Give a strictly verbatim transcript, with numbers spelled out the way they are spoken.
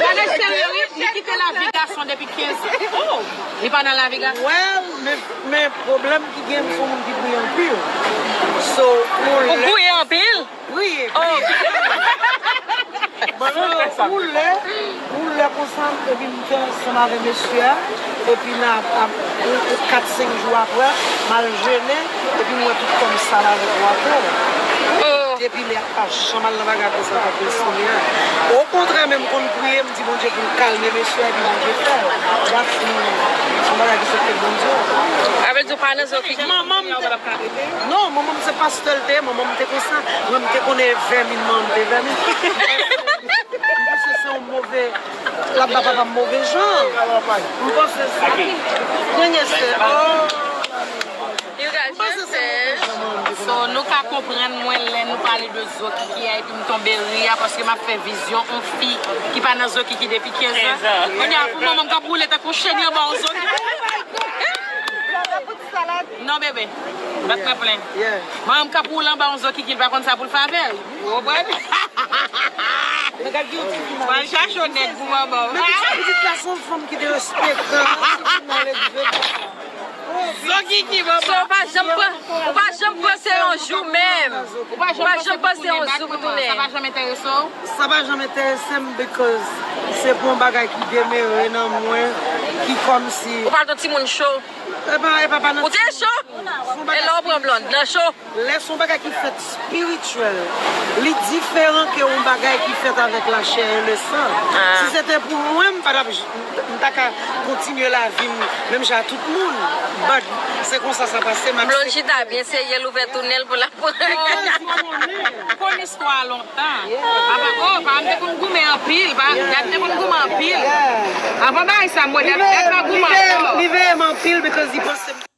Gade cheri, wi, li kite lavi gason depi kenz an. Oh, li pa nan lavi gason. Well, men, men pwoblèm ki gen, m se yon moun ki priye anpil. So, ou lè, ou priye anpil? Priye, oh, priye. Bon, ou lè, ou lè konsa, epi m te ansanm avè mesye a, epi nan ap, ap, yon, yon kat, senk jou apre, m al jene, epi m wè tout kòm sal avèk watè. Oh. Depi lè a, m pa janm al nan bagay konsa tankou Senyè. Okontrè, men m konn priye, m di Bondye pou l kalme mesye a, epi Bondye fè l. That's me. Se yon bagay ki sot kot Bondye. Sa vle di w pa nan zò ki... Manman m te, non, manman m se pastè l te ye, manman m te konsa. Mwen, m te konnen vèmin, manman m te vèmin. M panse se yon move, l ap ba papa m move jan. M panse se, premye se, oh. You guys, m panse se move jan manman m te konnen. So, nou ka konprann mwen lè nou pale de zokiki a, epi m tonbe ri a, paske m ap fè vizyon yon fi ki pa nan zokiki depi kenz an. Kenz an. Kounye a, pou manman m k ap woule tankou chen anba yon zokiki. Non, bebe. Bat mwen plen. Yeah. Manman m k ap woule anba yon zokiki, l pa konn sa pou l fè avè l. Ou konprann? Men gad yon ti fi. Pral chache yon nèg pou manman w. Men pitit, pitit la se yon fanm ki derespektan, ti fi nan leve. Zokiki, manman. So, ou pa janm pran, ou pa janm panse yon jou menm. Ou pa janm panse yon jou pou tounen. Sa pa janm enterese w? Sa pa janm enterese m because se pou yon bagay ki demere nan mwen, ki kòmsi... Ou pa t yon timoun cho? E pa, e pa, pa nan... Ou te cho? E lè w pran blonde, nan cho? Lè se yon bagay ki fèt espirityèl, li diferan ke yon bagay ki fèt avèk lachè e lesan. Ah. Si se te pou mwen, m pa t ap, m ta ka kontinye lavi m menm jan ak tout moun. But se konsa sa pase, m aksepte. Blonde chita byen serye, l ouvè tou nen l pou l ap pran. Oh, li konnen. Li konn istwa a lontan. Yeah. Papa, oh, papa m te konn goumen anpil. Dad te konn goumen anpil. Yeah. Avan bagay sa, m wè dad, dad pa goumen ankò. Li veye m anpil because li panse